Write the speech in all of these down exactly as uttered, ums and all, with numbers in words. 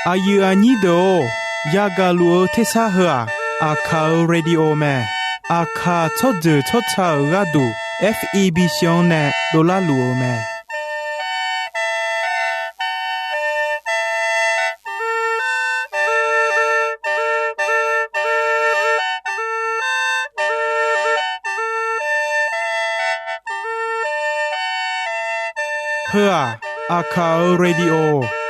Aqyuif aqnyir deuq-or, yagaq luf-eu tersar heu-aq, Aqkaq-euq radio mae. Aqkaq tsawrjeuq tsawrca-euq gharduq, F E B C-anr nae dovlar luf-eu mae. Heu-aq, Aqkaq-euq radio,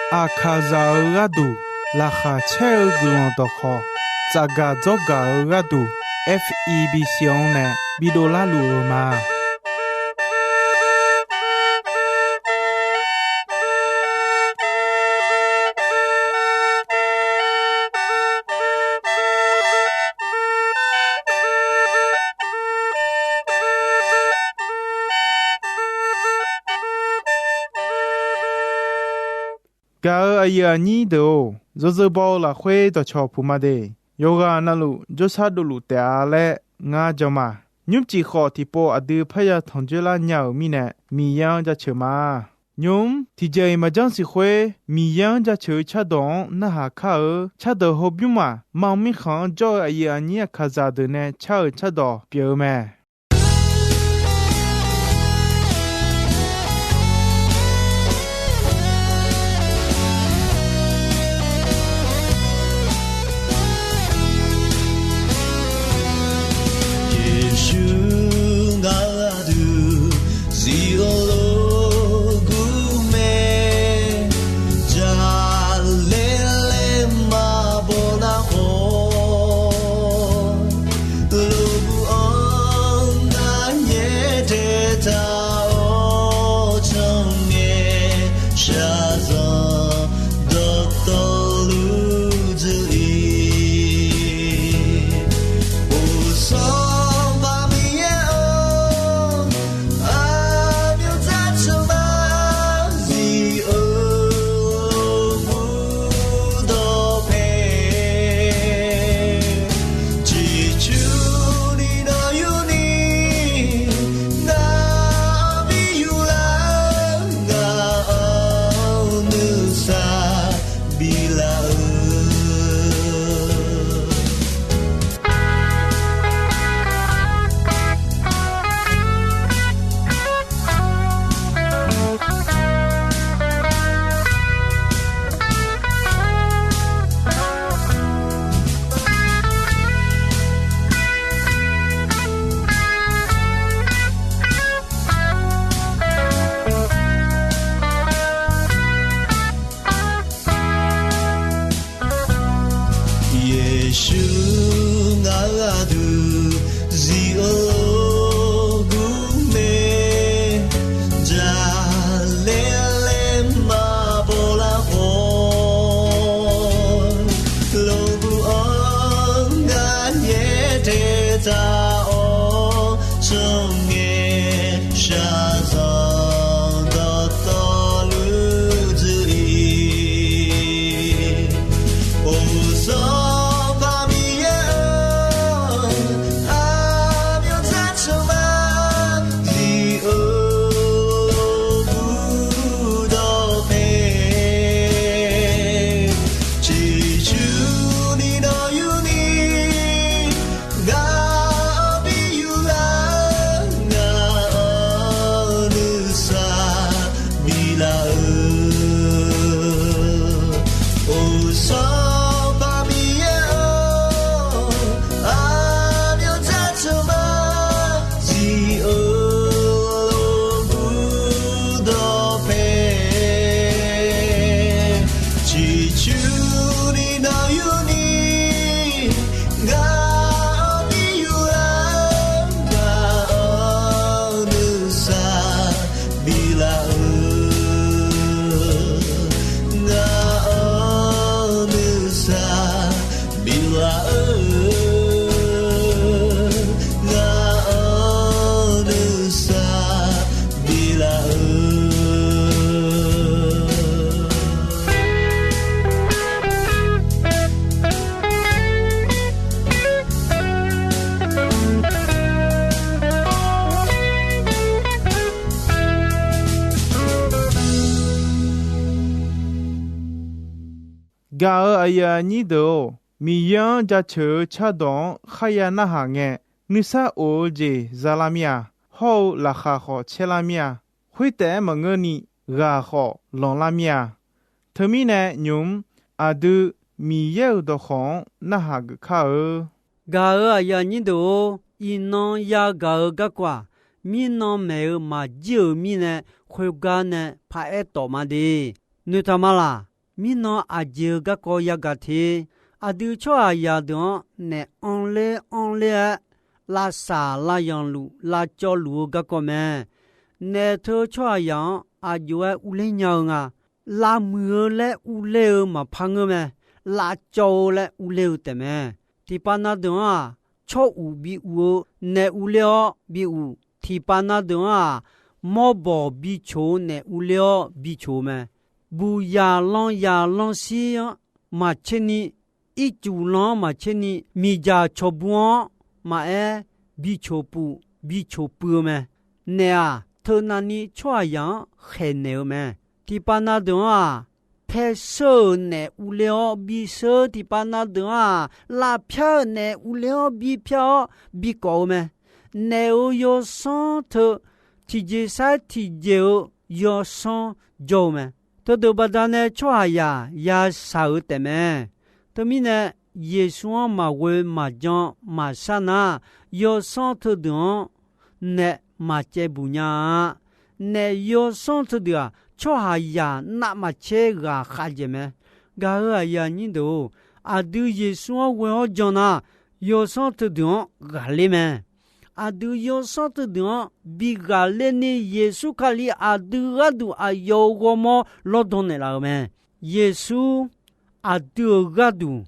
Aqkaqzaq-euq gharduq laqkhaq caer-eu guiqlanq dawqkhawq, tsafgaq dzawrgaq-eu gharduq, F E B C-anr nae bidovlar luf-eu ma. Gaq-euq aqyuif aqnyir deuq-or, yawzeu baw-eu lafkhoer dawqcawq puq ma de. Yawqghaq navluf jawrshar dovluf taef-a laer ngar jan ma. Nymrcif khawf tiqpov aqdui parya tanq dzoerlar nya-euq mirnae, Miqyaer-anr jaceuq ma. Nymq-mr tiqjeq-iq maqjanr siq khoer, Miqyaer-anr jaceuq-eu cardawq-anr narhaq kar-eu cardawq hawbymr maq mam mirkhanq-anr jawr-eu aqyuif aqnyir Aqkaqzaq deuq nae car-euq cardawq pyeuf-eu mae. Yeqsur ngaq-euq aqdui zifluf lof gur mae, jaqlaer laer maqbaw nar khawf, lof gur-anr Gaq-euq aqyuif aqnyir deuq-or, Miqyaer-anr jaceuq-eu cardawq-anr kharya narhaq ngae, nuisar of-eu jeq za lar mir-a. Hawr-eu laqkhaq khawf caer lar mir-a. Khoertaef-aer maqngeurni, ghaq khawf lanqlar mir-a. Teumirnae nymq-mr aqdui Miqyaer-euq dawqkawq-anr narhaq geuf kar-eu. Gaq-euq aqyuif aqnyir deuq-or, iqnan yagaq-eu garkawv-aq, mirnan maeq-eu maqjir-euq mirnae, khoergar nae paraer tawf ma de. Noeqtaq ma laq? Mirnan aqjeq-euq garkawv yagaq te. Aqdui tsawrhaqzaq deuq-anr naef anrler anrler-aer, lavsaq lavyanq luf lavcawv luf-eu garkawv mae. Naef teu tsawrhaqzaq-anr aq jov-aer urler nya-eu nga. Lavmuiq-eu laer urler-eu maqpar ngeur mae. Lavcawv-eu laer urler-eu taef mae. Tiqpav na deuq-anr-aq, tsawr uq bi uq-eu naef urler-awr bi uq. Tiqpav na deuq-anr-aq, mawrbawq bi coq-eu naef urler-awr bi coq-eu mae. Buq yaq lan yaq lan shir-anr maqtser ni, ircuf lan-anr maqtser ni, miqdzaq cawqbu-anr maqaer, bi coq puf bi coq puiv-eu mae. Naef-aq, teunavni tsawrhaqzaq-anr khaeqnaeq-eu mae. Tiqpav na deuq-anr-aq, paer sheur-euq naef urler-awr bi sheur. Tiqpav na deuq-anr-aq, lavpyar-euq naef urler-awr bi pyar-awr bi kawf-eu mae. Naef-euq yawsanr teu tiqjeq sar tiqjeq-eu yawsanr jawr-eu mae. Teudeuq baqdanae tsawrhaqzaq yashaq-eu taef mae. Teumirnae, Yeqsur-anr maqghoe maqjan maqshar nar, yawsanr teudeuq-anr naef maqcaevbuq nya-a. Naef yawsanr teudeuq-aq, tsawrhaqzaq navmaqtser ghaq khavdzaeq mae. Gaq-euq aqyuif aqnyir deuq-or, aqdui Yeqsur-anr ghoe-awr jan nar, yawsanr teudeuq-anr ghaqler mae. Aqdui yawsanr teudeuq-anr bi ghaqler ni, Yeqsur Kali aqdui gharduq aqyawf-euq ghawrmawr lawrdan naeqlaf-euq mae. Yeqsur aqdui-euq gharduq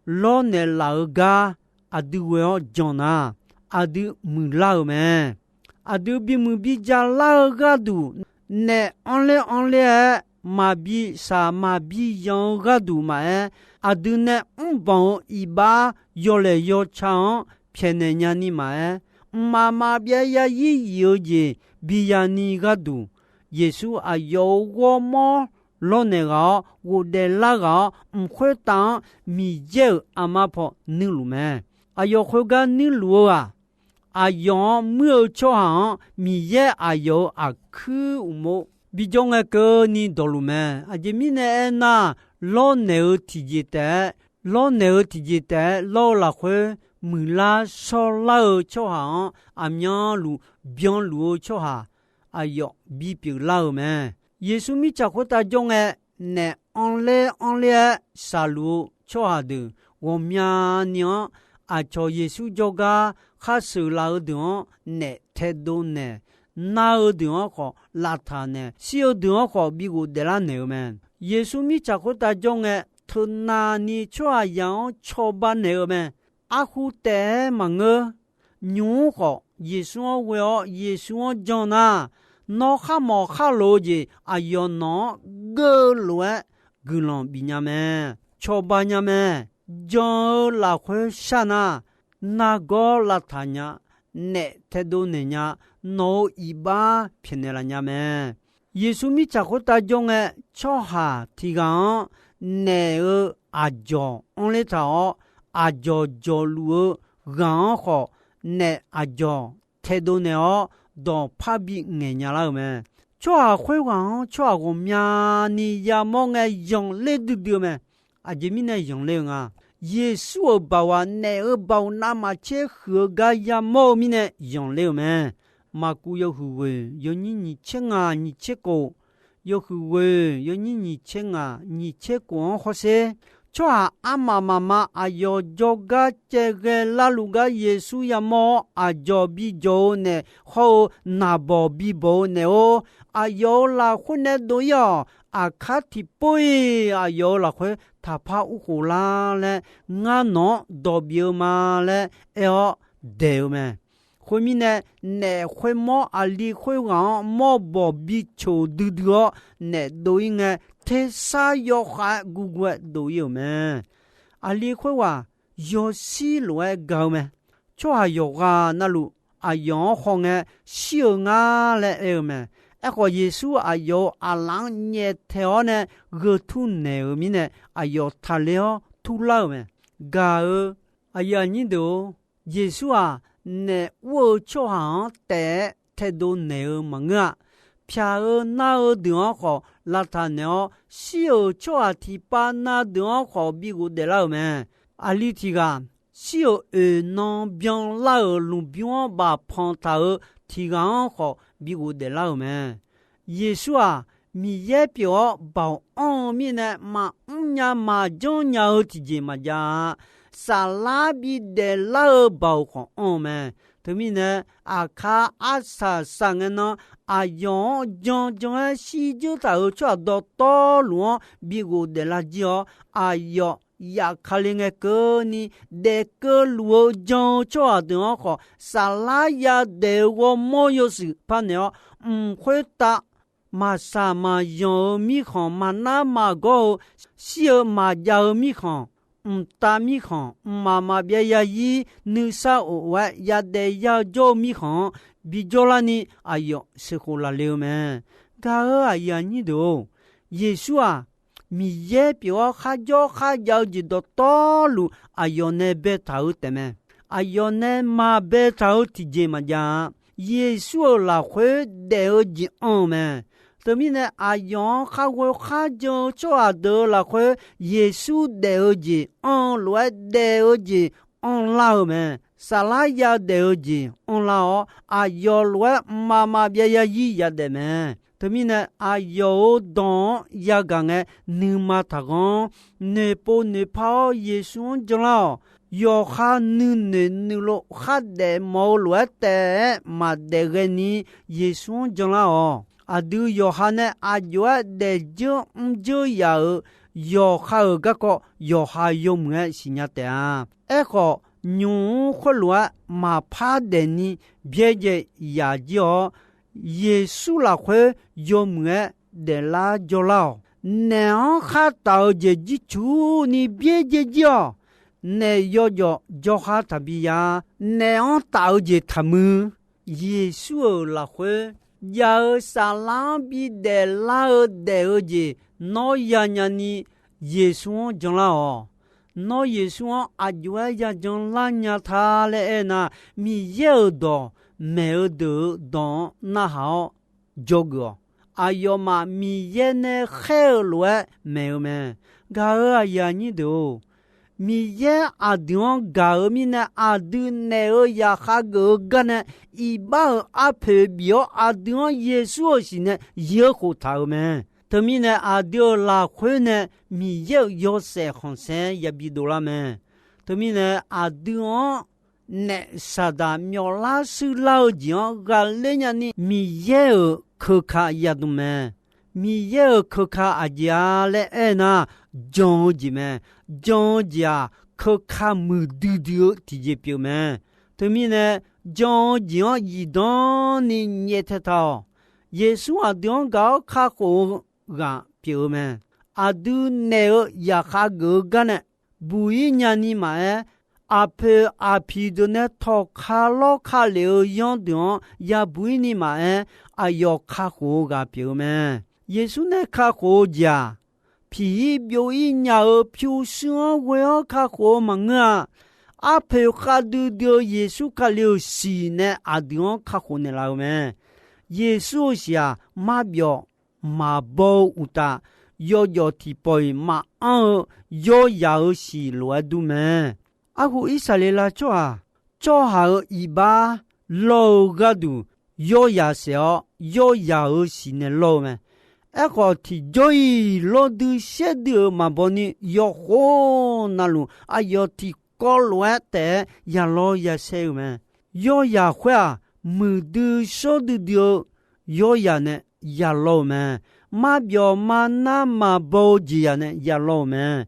lawrnaeq laf-eu gar aqdui ghoe-awr jan nar, aqdui muiqlar-euq mae. Aqdui bimuiq bija lar-eu gharduq, naef anrler anrler-aer maqbi shaq maqbi yanq-eu gharduq maqaer, aqdui nae mrbanq-eu iqbax yawlaeq yawca-anr pyaeqnaeq nyani maqaer, mqmaq maqbyav yarzir yif-eu jeq bi yani gharduq, Yeqsur aqyawf-euq ghawrmawr lawrnaeq ghaq-awr, ghofdaef lar ghaq-awr, mq khoertav-anr Miqyaer-euq armar paw nuirluf mae. Aqyawf khoergar nuirluf-eu-aq, aqyawf-anr muir-eu tsawrhaq-anr Miqyaer aqyawf-euq aqkuir uqmov bijawr ngae keuvni dawqluf mae. Aqjeq mirnae aernar, lawrnaeq-eu tiqjeq taef-aer, lawrnaeq-eu tiqjeq taef-aer lawr-eu lafkhoer, muiqlar shawrlar-eu tsawrhaq-anr aqmyanluf byanluf-eu tsawrhaq aqyawf bipyeuf lar-euq mae. Yeqsur mirtsaq khoertav jawr ngae, naef anrler anrler-aer shaqluf-eu tsawrhaq deuq ghawqmyani-anr, aqcawq Yeqsur jawrgar khar sheuqlaf-eu deuq-anr naef taedov naeq, nar-eu deuq-anr khawf, lavtaq naeq, shir-eu deuq-anr khawf bi ghofdaef lar naeq-eu mae. Yeqsur mirtsaq khoertav jawr ngae, teunavni tsawrhaqzaq-anr cawba naeq-eu mae. Arhu taef-aer maqngeur. Nymq-mr khawf Yeqsur-anr ghoe-awr Yeqsur-anr jan nar, nawr kharmawf kharlof-eu jeq aqyawf nawq-anr geuv lof-aer guiqlanq bifnya mae. Cawba nya mae. Jan-eu lafkhoer shar nar, nargawr lavtaq nya, naef taedov naeq nya, nawq-euq iqbax pyaeqnaeq laf nya mae. Yeqsur mirtsaq khoertav jawr ngae, tsawrhaq tiq ghaq-anr naef-eu aqjawq anrler taq-awr, aqjawq jawqluf-eu ghaq-anr khawf, naef aqjawq taedov naeq-awr, dawqpar bi ngaeq nya lar-euq mae. Tsawrhaq khoerghaq-anr tsawrhaq ghawqmyani yamawr ngae, yanqler duidui-eu mae. Aqjeq mirnae yanqler-eu nga? Yeqsur-euq baoq-aq, naef-euq baoq navmaqtser huiq-eu gar yamawr-eu mirnae yanqler-euq mae. Maqkuv yawhuiq ghoeq yawnyir nyiq tser ngaq nyiq tser kof, yawhuiq ghoeq yawnyir nyiq tser ngaq nyiq tser kof-anr hawsher. Tsawrhaq armaf mafma aqyawf jawrgar caevghae larluf gar Yeqsur yamawr-awr, aqjawq bijawq-eu naef hawr-eu naqbawq bibawq-eu naef-or, aqyawf-euq lafkhoer nae dov-ir-awq. Aqkar tiqpov-iq aqyawf-euq lafkhoer taqpar urkhof lar laer, ngar nawq-anr dawq bif-eu ma laer aer-awr daeq-eu mae. Khoermirnae, naef khoermawr aqli khoerghaq-anr mawrbawq bicoq duidui-awr naef dov-ir ngae, tersar yawkhav-aer guvguv-aer dov-ir-euq mae. Aqli khoerghaq yawshir lof-aer gaq-eu mae. Tsawrhaq yawqghaq navluf aqyawf-anr hawngae shir-eu ngar laer aer-eu mae. Aerkhawf, Yeqsur aqyawf-euq aqlaf-anr nyaeftaeq-awr nae gheu tur naeq-euq mirnae, aqyawf taqler-awr turlar-euq mae. Gaq-eu aqyuif aqnyir deuq-or, Yeqsur-aq, naef ur-eu tsawrhaq-anr taef-aer taedov naeq-eu maqngeur-a. Pyaq-eu nar-eu deuq-anr khawf lavtaq naeq-awr, shir-euq tsawrhaq tiqpav na deuq-anr khawf bi ghofdaef lar-euq mae. Aqli tiq ghaq, shir-euq oeq nan byanlar-euq lmqbymr-anr bafpanq taq-euq tiq ghaq-anr khawf bi ghofdaeflar-euq mae. Yeqsur-aq, Miqyaer pyeuf-awr baoq anr-eu mirnae, maqmr nya maqjanr nya-eu tiqjeq maqjav-a. Saflar bidaef lar-eu baoq khawf anr-eu mae. Teumirnae, aqkar arsaq saqngae nan, aqyawf-anr jan jan-aer shirdzeur taq-euq tsawrhaq dawqtawvluf-anr bi ghofdaef lar jir-awr, aqyawf yaf Kali ngae keuvni daef keuvluf-eu jan-eu tsawrhaq deuq-anr khawf, saflar yadaef-eu ghawrmawr yawshuif parnaeq-awr, mq khoertav maqsaq maqyanq-eu mirkhanq, maqnar maqgawr-eu, shir-eu maqjav-eu mirkhanq, mqtav mirkhanq, mqmaq maqbyav yazir nuisar of-aer yadaef ya-eu jawr-eu mirkhanq-anr bijawr larni aqyawf sheuqkhof laf le-eu mae. Gaq-eu aqyuif aqnyir deuq-or, Yeqsur-aq, Miqyaer pyeuf-awr kharjawr kharjav-eu jeq dawqtawvluf aqyawf nae baetaq-eu taefmae. Aqyawf nae maqbaetaq-eu tiqjeq maqjav-a. Yeqsur-euq lafkhoer daef-eu jeq anr-eu mae. Teumirnae, aqyawf-anr kharghoe kharjan-eu tsawrhaq deuq-eu lafkhoer Yeqsur daef-eu jeq anr-eu lof-aer daef-eu jeq anrlar-eu mae. Saflar yadaef-eu jeq anrlar-awr, aqyawf lof-aer mqmaq maqbyav yazir yadaef mae. Teumirnae, aqyawf-euq dawq-anr yagaq ngae, nuima taqghanr. Noeqpov noeqpar-awr Yeqsur-anr janlar-awq. Yawqha nuinoeq nuilov khardaef mawf-eu lof-aer taef-aer maqdaef ghaeni Yeqsur-anr janlar-awq. Aqdui yawqha nae aq jov-aer daefdzeur mrdzeur yaf-euq yawqha-euq garkawv yawqha yawmuiq-aer siqnya taef-a. Aerkhawf, nymq-mr khoerlof-aer maqpar daefni byaerdzae yaf jir-awr, Yeqsur lafkhoer yawmuiq-aer daeflar jawrlar-awq. Naef-anr khar taf-eu jeq jircuf ni byaerdzae jir-awq. Naef yawjawf jawrkhar taqbi ya. Naef-anr taf-eu jeq taqmuiq. Yeqsur-euq lafkhoer jav-eu saflar-anr bidaef lar-eu daef-eu jeq nawr yanya ni Yeqsur-anr janlar-awq. Nawr Yeqsur-anr aq jov-aer yajan lar nya ta laer aernar, Miqyaer-euq dawq maeq-eu deuq-euq dawq-anr narhaq-awr dzawgeuf-awq. Aqyawfmaf Miqyaer nae khaer-eu lof-aer maeq-eu mae. Gaq-eu aqyuif aqnyir deuq-or, Miqyaer aqdui-anr gaq-eu mirnae, aqdui naeq-eu yaqkhav geuf-eu gar nae iqbax-euq arpoeq bif-awr, aqdui-anr Yeqsur-euq siq nae yir-eu khoftaq-euq mae. Teumirnae, aqdui-euq lafkhoer nae Miqyaer-euq yawshaef khanqsaer yabi dovlar mae. Teumirnae, aqdui-anr naef saqdaq myawflar shuirlar-eu jeq-anr ghaqler nyani Miqyaer-euq keuka yadm mae. Miqyaer-euq keuka aqjeq-a laer aernar, jan-eu jeq mae. Jan-eu jeq-aq, keuka muiqdui dui-eu tiqjeq pyeuf mae. Teumirnae, jan-eu jeq-anr zifdan ni nyaeftaeq taq-awq. Yeqsur aqdui-anr gaq-awr kakhof-eu ghaq pyeuf-eu mae. Aqdui naeq-eu yaqkhav geuf-eu gar nae buq-ir nyani maqaer, aqpoeq aqpiq deuq nae tawqka lawrka lef-eu yanr deuq-anr yabuq-ir ni maqaer, aqyawf kakhof-eu ghaq pyeuf-eu mae. Yeqsur nae kakhof-eu jeq-aq, piq-ir byov-ir nya-eu pyurshuir-anr ghoe-awr kakhof-eu maqngeur-a. Arpoeq khavdui dui-eu Yeqsur Kali-euq siq nae aqdui-anr kakhof naeqlaf-eu mae. Yeqsur-euq siq-aq, marbyawf maqbaw-eu uqtaf, yawjawf tiqpawf-iq maqanr-eu yawryaq-euq siq lof-aer dur mae. Arhu Irsaqleqlav tsawrhaq, tsawrhaq-euq iqbax lawr-eu gharduq yawryaq saef-awr, yawryaq-euq siq nae lawr-eu mae. Aerkhawf, tiqjawr-iq lawrdui shaerdui-euq maqbaw ni, yawqkhof navluf aqyawf tiqkawv lof-aer taef-aer ya lawr ya shaer-eu mae. Yawryaq khoer-aq, muiqdui shawr duidui-eu yawryaq nae ya lawr-eu mae. Marbyawf marnar maqbaw-eu jeqzaq nae ya lawr-eu mae.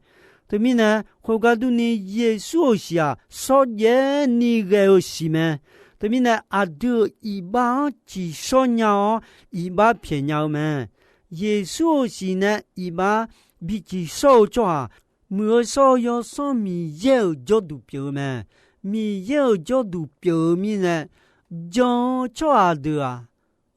Teumirnae, khoergar durni, Yeqsur-euq siq-aq, shawrjaev ni ghae-eu siq mae. Teumirnae, aqdui-euq iqbax-anr ciqshawr nya-awr, iqbax pyaeq nya-eu mae. Yeqsur-euq siq nae iqbax bi ciqshawr-eu tsawrhaq, muiq-eu shawr-eu Yawsanr Miqyaer-euq jawrduq pyeuf-eu mae. Miqyaer-euq jawrduq pyeuf-eu mirnae, jan-eu tsawrhaq deuq-aq,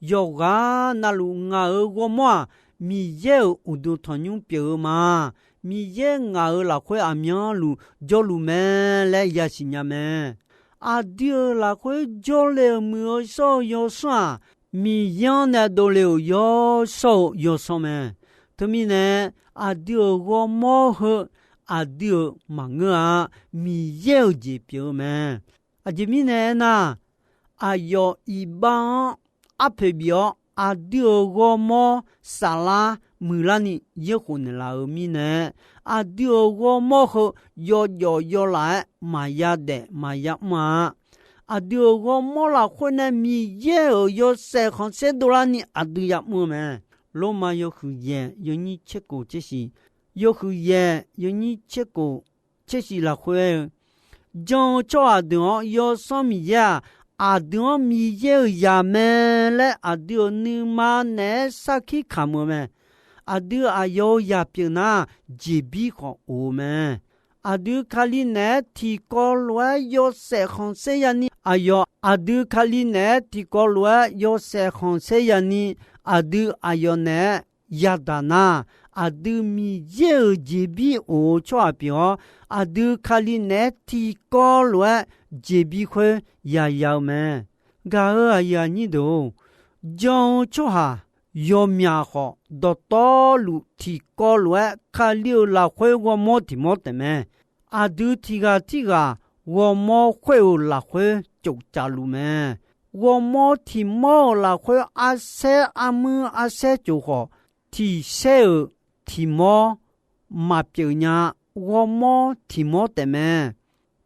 yawqghaq navluf ngaq-euq ghawrmawr-aq, Miqyaer-euq uqduq tanqnymr pyeuf-eu ma. Miqyaer ngaq-euq lafkhoer aqmyanluf jawrluf mae laer yasiq nya mae. Aqdui-euq lafkhoer jawrle-euq muiq-eu shawr-eu yawsanr-aq, Miqyaer-anr nae dovle-euq yawshawr-eu yawsanr mae. Teumirnae, aqdui-euq ghawrmawr heu aqdui-euq maqngeur-a. Miqyaer-euq jeq pyeuf-eu mae. Aqjeq mirnae aernar, aqyawf iqbax-anr arpoeq bif-awr, aqdui-euq ghawrmawr saflar muiqlarni yaerkhof naeqlaf-euq mirnae, aqdui-euq ghawrmawr heu yawjawf yawlaf-aer maqya daef maqya mr-a. Aqdui-euq ghawrmawr lafkhoer nae Miqyaer-euq yawshaef khanqsaer dovlarni aqdui yamr-eu mae. Lormav yawhuiq yaeq yawnyir tser kof tser shiq, yawhuiq yaeq yawnyir tser kof tser shiq lafkhoer aer-eu, jan-eu tsawrhaq deuq-anr Yawsanr Miqyaer-aq, aqdui-anr Miqyaer-euq zaq mae laer aqdui-euq nuima naeq-aer sarkir kamq-eu mae. Aqdui aqyawf-euq zaq pyeuf nar, jeqbir khawf of-eu mae. Aqdui Kali naeq-aer tiqkawv lof-aer yawshaef khanqsaer yani, aqyawf aqdui Kali naeq-aer tiqkawv lof-aer yawshaef khanqsaer yani, aqdui aqyawf naeq-aer yadaq nar, aqdui Miqyaer-euq jeqbir of-eu tsawrhaq pyeuf-awr, aqdui Kali naeq-aer tiqkawv lof-aer jeqbir khoer yaya-eu mae. Gaq-euq aqyuif aqnyir deuq-or, jan-eu tsawrhaq yawmyaq khawf, dawqtawvluf tiqkawv lof-aer Kali-euq lafkhoer ghawrmawr tiq mawr taef mae. Aqdui tiq ghaq tirghaq ghawrmawr khoer-euq lafkhoer cof caf luf mae. Ghawrmawr tiq mawr-euq lafkhoer arsaer armuir arsaer cof khawf, tiq saer-euq tiq mawr maqpyeuf nya-a. Ghawrmawr tiq mawr taef mae.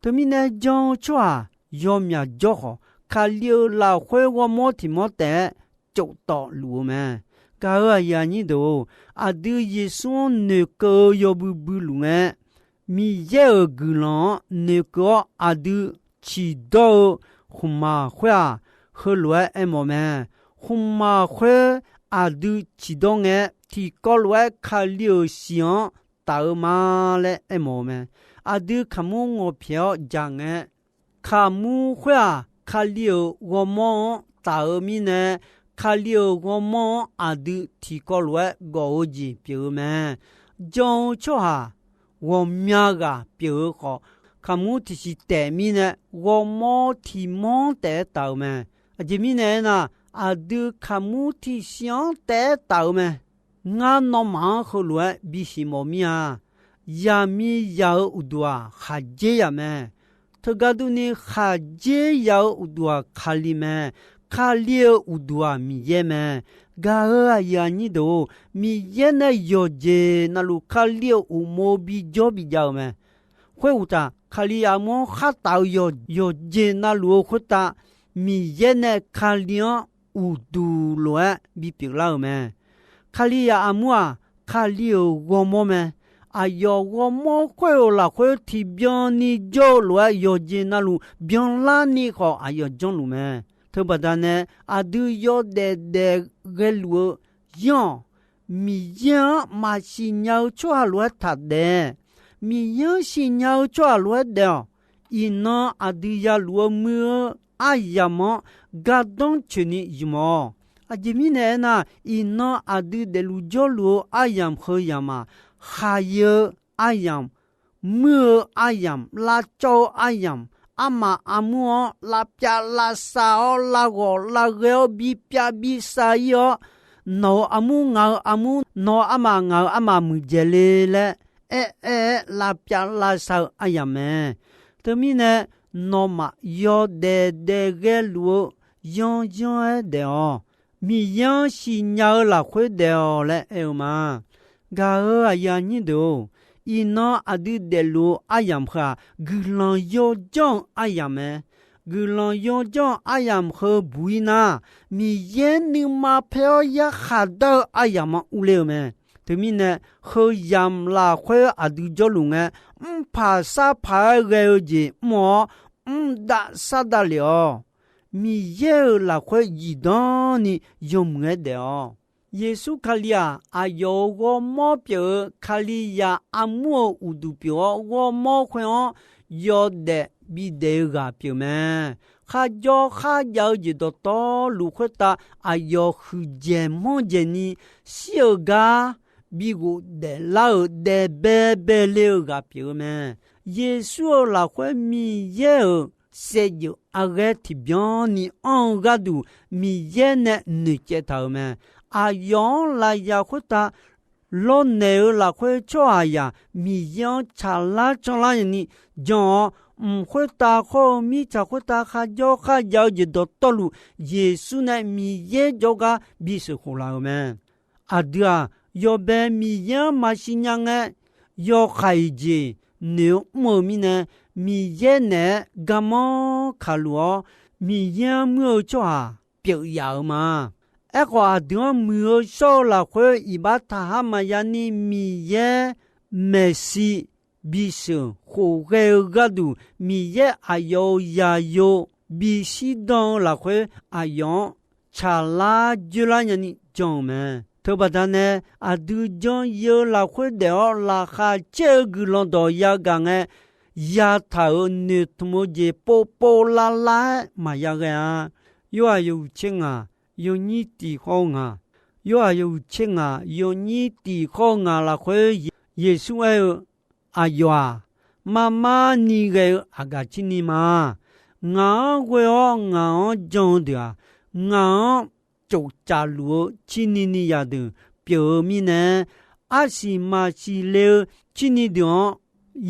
Teumirnae jan-eu tsawrhaq yawmyaq jawr khawf, Kali-euq lafkhoer ghawrmawr tiq mawr taef-aer cof tawf luf-eu mae. Gaq-euq aqyuif aqnyir deuq-or, aqdui Yeqsur-anr noeqkeuv-eu yawbui bui luf ngae, Miqyaer-euq guiqlanq-anr noeqkeuv-awr aqdui ciqdawr-eu khmqmaq khoer-aq, heulof-aer aermawf mae. Khmqmaq khoer aqdui ciqdawr ngae, tiqkawv lof-aer Kali-euq siq-anr taf-eu ma laer aermawf-eu mae. Aqdui kaqmur ngawqpyaeq-awr jaq ngae, kaqmur khoer-aq, Kali-euq ghawrmawr-anr taf-eu mirnae, Kali-euq ghawrmawr-anr aqdui tiqkawv lof-aer gawf-eu jeq pyeuf-eu mae. Jan-eu tsawrhaq ghawqmya ghaq pyeuf-eu khawf, kaqmur tiqsiq taef mirnae, ghawrmawr tiq mawr taef-aer taf-eu mae. Aqjeq mirnae aernar, aqdui kaqmur tiqsiq-anr taef-aer taf-eu mae. Ngar nawmaf-anr heulof-aer bisiq mawf mir-a. Zaqmiqzaq-euq uqduq-aq, khaqdzerzaq mae. Teugar durni, khaqdzerzaq-euq uqduq-aq, Kali mae. Kali-euq uqduq-aq, Miqyaer mae. Gaq-euq aqyuif aqnyir deuq-or, Miqyaer nae yawqjeq navluf Kali-euq uqmov bijawr bijav-euq mae. Khoeruqtaf, Kali armur-anr khartaf-eu yawq, yawqjeq navluf-eu khoertav, Miqyaer nae Kali-anr uqduq lof-aer bipyeuf lar-euq mae. Kalizaq armur-aq, Kali-euq ghawrmawr mae. Aqyawf ghawrmawr khoer-euq lafkhoer tiqbyan ni jawr-eu lof-aer, yawqjeq navluf byanlarni khawf aqyawf janrluf mae. Teubaqda nae, aqdui yawdaef daef ghaeluf-eu yanr-awq. Miqyaer-anr maqsiq nya-eu tsawrhaq lof-aer taqdaef. Miqyaer-anr siqnya-eu tsawrhaq lof-aer daef-awq. Iqnan aqdui yaluf-eu muir-eu aryamq-anr gardanr coeqni ymq-awq. Aqjeq mirnae aernar, iqnan aqdui daefluf jawrluf-eu aryamq heu yamq-aq, khaqyae-eu aryamq, muir-eu aryamq, lavcawv-eu aryamq, armaf armur-anr lavpyav lavsav-awr, lavghawq lavghae-awr, bipyav bisav-ir-awr, nawq-euq armur ngaq-euq armur, nawq-euq armaf ngaq-euq armaf muiqdzaeq le laer aer aer-aer lavpyav lavsav-eu aryamq mae. Teumirnae, nawmaf yawdaef daef ghaeluf-eu yanryanr-aer daef-awq. Miqyaer-anr siqnya-eu lafkhoer daef-awq laer aer-eu ma. Gaq-euq aqyuif aqnyir deuq-or, iqnan aqdui daefluf-eu aryamq heu-aq, guiqlanq yawdzanr-eu aryamq mae. Guiqlanq yawdzanr-eu aryamq heu buq-ir nar, Miqyaer nuima paer-awr yarkhaq dar-eu aryamq-anr urler-eu mae. Teumirnae, heu yamq lafkhoer aqdui jawrluf ngae, mrpaq sarpaq-aer ghae-eu jeq mr-awr, mrdav sar davlef-awq. Miqyaer-euq lafkhoer zifdan ni yawmuiq-aer daef-awq. Yeqsur Kali-aq, aqyawf-euq ghawrmawr pyeuf-eu Kalizaq armur-euq uqduq pyeuf-awr, ghawrmawr khoer-anr yawdaef bidaef-eu ghaq pyeuf mae. kharjawr kharjav-eu jeq dawqtawvluf khoertav aqyawf huiqdzaeq manrdzaeq ni shir-euq gar bi ghofdaef lar-euq daef baebae le-eu ghaq pyeuf-eu mae. Yeqsur-euq lafkhoer Miqyaer-euq saevdzeuf arghaer tiqbyan ni anr-eu gharduq Miqyaer nae noeqcaev taq-euq mae. Aqyawf-anr lafyaq khoertav lawrnaeq-eu lafkhoer tsawrhaqzaq Miqyaer-anr tsaqlar canlar ni jan-awr, mq khoertav khawr-eu mirtsaq khoertav kharjawr kharjav-eu jeq dawqtawvluf Yeqsur nae Miqyaer jawrgar bisheuq khof laf-euq mae. Aqdui-aq, yawbae Miqyaer-anr maqsiq nya ngae, yawkhav-iq jeq noeq-eu mr-eu mirnae, Miqyaer naeq-aer garmanr kaqluf-awr, Miqyaer-anr muir-eu tsawrhaq pyeuf yaf-euq ma. Aerkhawf, aqdui-anr muiq-eu shawr-eu lafkhoer iqbax taqhar maqya ni Miqyaer maeqshi bisheuq khofghae-eu gharduq, Miqyaer aqyawf-euq zaqyo bishir dan-eu lafkhoer aqyawf-anr tsaqlar dzoerlar nyani jan-euq mae. Teubaqda nae, aqdui jan-eu lafkhoer daef-awr laqkhaq caer-eu guiqlanq dawq yagaq ngae, yataq-euq noeqtmq-eu jeq povpov lavlav-aer maqya ghae-a. Yorhaq yawhuiq tser ngaq, yawnyir tiq khawr-eu ngaq, Yorhaq yawhuiq tser ngaq, yawnyir tiq khawr-eu ngaq lafkhoer Yeqsur aer-eu, Aqyawf-aq, marmar ni ghae-eu aqgaf cirni ma. Ngaq-anr ghoe-awr ngaq-anr jan-eu deuq-aq, ngaq-anr tsofcaf luf-eu cirni ni zaqdeuq pyeuf-eu mirnae, arsiq maqsiq le-eu cirni deuq-anr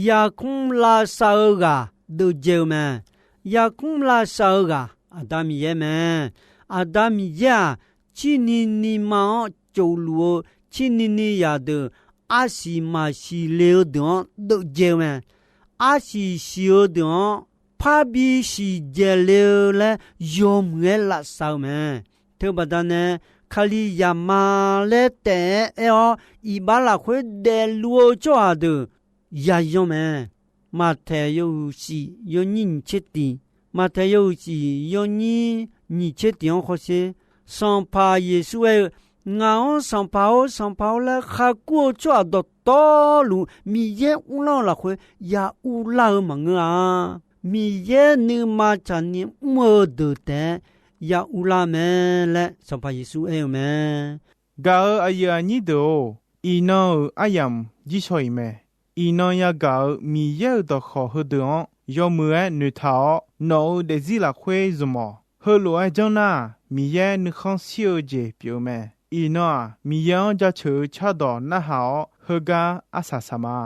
yarkmr lavsav-eu ghaq deuvdzae-eu mae. Yarkmr lavsav-eu ghaq Aqda Miqyaer mae. Aqda Miqyaer-aq, cirni nima-anr tsofluf-eu cirni ni zaqdeuq arsiq maqsiq le-eu deuq-anr deuvdzae-eu mae. Arsiq siq-eu deuq-anr parbi siqdzaeq le-eu laer yawmuiq-aer lavsav-eu mae. Teubaqda nae, Kalizaq ma laer taef-aer aer-awr, iqbax lafkhoer daefluf-eu tsawrhaq deuq yayan mae. Maqtaeq yawhuiq shif yawnyir nyiq tser tiq, Maqtaeq yawhuiq shif yawnyir nyiq tser tiq-anr hawsher, Sanqpaq Yeqsur aer-eu, Ngaq-anr Sanqpaq-or, Sanqpaq-or laer kharkur-eu tsawrhaq dawqtawvluf Miqyaer uvlanr-eu lafkhoer ya uvlar-eu maqngeur-a. Miqyaer nuima tsaqni mr-eu deuq taef-aer ya uvlar mae laer Sanqpaq Yeqsur aer-eu mae. Gaq-euq aqyuif aqnyir deuq-or, iqnan-euq aryamq jirshaw-iq mae. Iqnan yagaq-euq Miqyaer-euq dawqkawq heudeuq-anr yawmuiq-aer noeqtaq-awr, nawq-euq daefzir lafkhoer zmq-awq. Heulof-aer janr nar-aq, Miqyaer nuikhanr shir-eu jeq pyeuf-eu mae. Iqnan-aq, Miqyaer-anr jaceuq-eu cardawq narhaq-awr, heugar arsaq saq ma.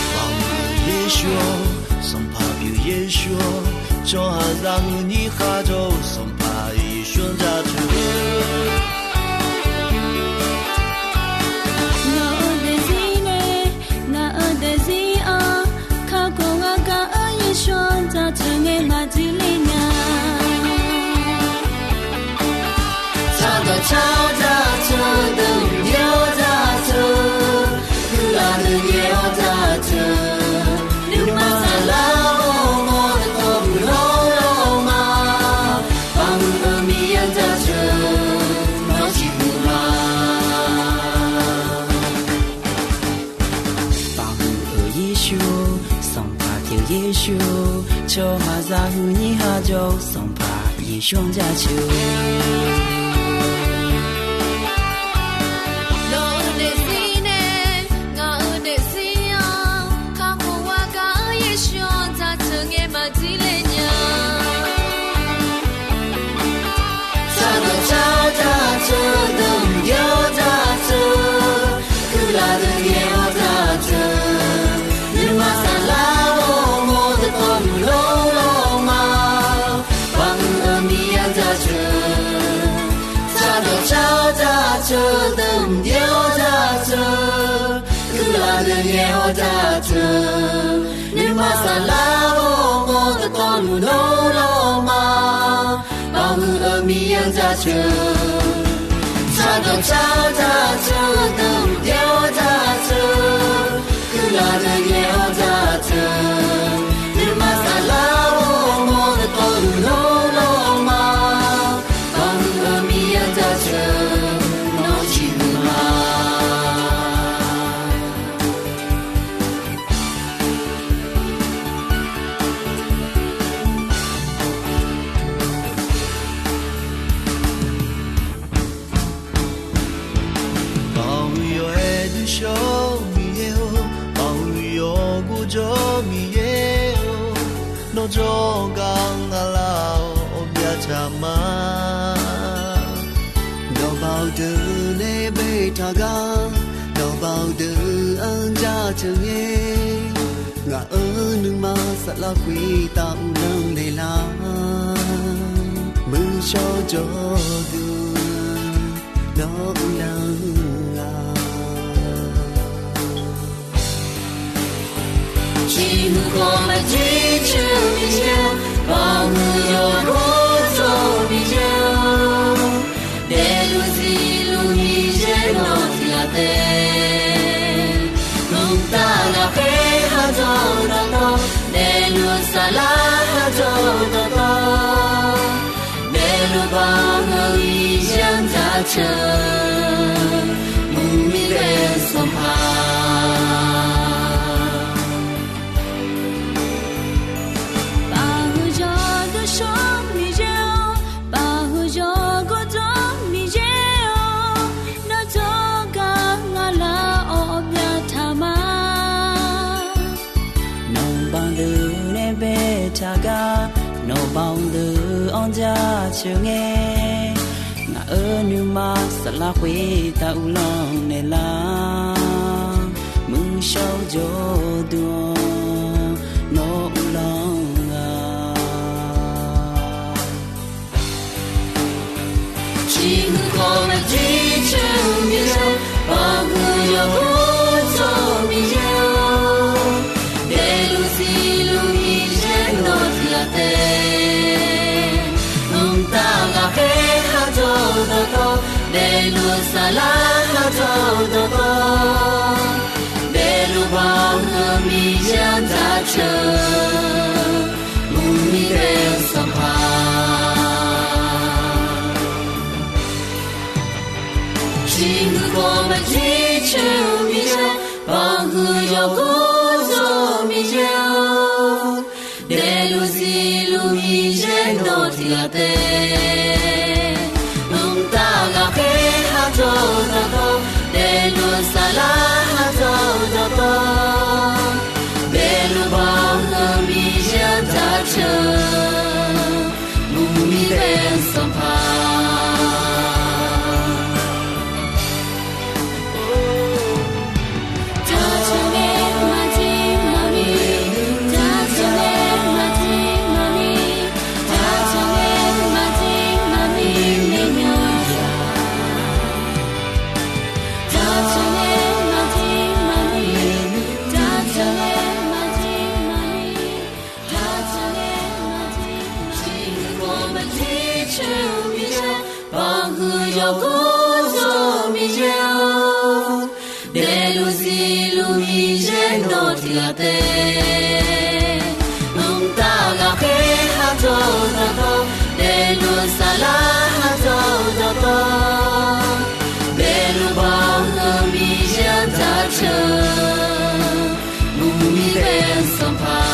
Sanqpaq Yeqsur-or, Sanqpaq pyeuf Yeqsur-or, tsawrhaqzaq huiqnyir kharjawr-eu Sanqpaq Yeqsur-anr jaceuq. Ngaq-euq daefzir nae, ngaq-euq daefzir-anr kakhof-awr gaq-eu Yeqsur-anr jaceuq ngae maqdir le nya. Tsaqdawq tsaq-awr jaceuq, deuq mqdzer-awr jaceuq, guiqlanq deuq ngaeq-awr jaceuq, nuima saflar-awr mawr dawqtawvluf lawrlawr ma. Baqhuiq-eu Miqyaer-anr jaceuq, nawr ciqhuiq ma. Baqhuiq-eu Yeqsur, Sanqpaq pyeuf Yeqsur, tsawrhaqzaq huiqnyir kharjawr-eu Sanqpaq Yeqsur-anr jaceuq. Nawq-euq daefzir nae, ngaq-euq daefzir-anr kakhof-awr gaq-eu Yeqsur-anr jaceuq ngae maqdir le nya. Tsaqdawq tsaq-awr jaceuq, deuq mqdzer-awr jaceuq, guiqlanq deuq ngaeq-awr jaceuq, nuima saflar-awr mawr dawqtawvluf lawrlawr ma. Baqhuiq-eu Miqyaer-anr jaceuq. Tsaqdawq tsaq-awr jaceuq, deuq mqdzer-awr jaceuq, guiqlanq deuq ngaeq-awr jaceuq, nuima saflar-awr mawr dawqtawvluf lawrlawr ma. Baqhuiq-eu Miqyaer-anr jaceuq. Tsaqdawq tsaq-awr jaceuq, deuq mqdzer-awr jaceuq, guiqlanq deuq ngaeq-awr jaceuq, nuima saflar-awr mawr jawrgar nga lar-awr myavtaq ma. Dawqbaoq deuq nae baetaq gar, dawqbaoq deuq-anr jaceuq ngae, ngaq-euq nuima saflar khoertav uvlanr naeqlar, muiqshawr jawrduq nawr uvlanr-a. Ciqhuiq khawf maqjir coer-eu Miqyaer-or, bawqhuiq yawqghaq jawr-eu Miqyaer-or, daefluf zifluf Miqyaer nawq tiq ghaq taef. Mqtav ghaqkhaer ha jawr-eu dawqtawv, daefluf saflar ha jawr-eu dawqtawv, daefluf bawqhuiq Miqyaer-anr jaceuq, muiqmir ghae-eu sanqpaq. Bawqhuiq yawqghaq jawr-eu Miqyaer-or, bawqhuiq yawqghaq jawr-eu Miqyaer-or, nawr jawrgar nga lar-awr myavtaq ma. Nawqbaoq deuq nae baetaq gar, nawqbaoq deuq-anr jaceuq ngae, ngaq-euq nuima saflar khoertav uvlanr naeqlar, muiqshawr jawrduq nawr uvlanr-a. Ciqhuiq khawf maqjir coer-eu Miqyaer-or, bawqhuiq yawqghaq jawr-eu Miqyaer-or, daefluf zifluf Miqyaer nawq tiq ghaq taef. Mqtav ghaqkhaer ha jawr-eu dawqtawv, daefluf saflar ha jawr-eu dawqtawv, daefluf bawqhuiq Miqyaer-anr jaceuq, muiqmir ghae-eu sanqpaq. Ciqhuiq khawf maqjir coer-eu Miqyaer, bawqhuiq yawqghaq jawr-eu Miqyaer-or, daefluf zifluf Miqyaer nawq tiq ghaq taef. Mqtav ghaqkhaer ha jawr-eu dawqtawv, daefluf saflar ha jawr-eu dawqtawv, daefluf bawqhuiq Miqyaer-anr jaceuq, muiqmir ghae-eu sanqpaq. Bawqhuiq yawqghaq jawr-eu Miqyaer-or, daefluf zifluf Miqyaer nawq tiq ghaq taef. Mqtav ghaqkhaer ha jawr-eu dawqtawv, daefluf saflar ha jawr-eu dawqtawv, daefluf bawqhuiq Miqyaer-anr jaceuq, muiqmir ghae-eu sanqpaq.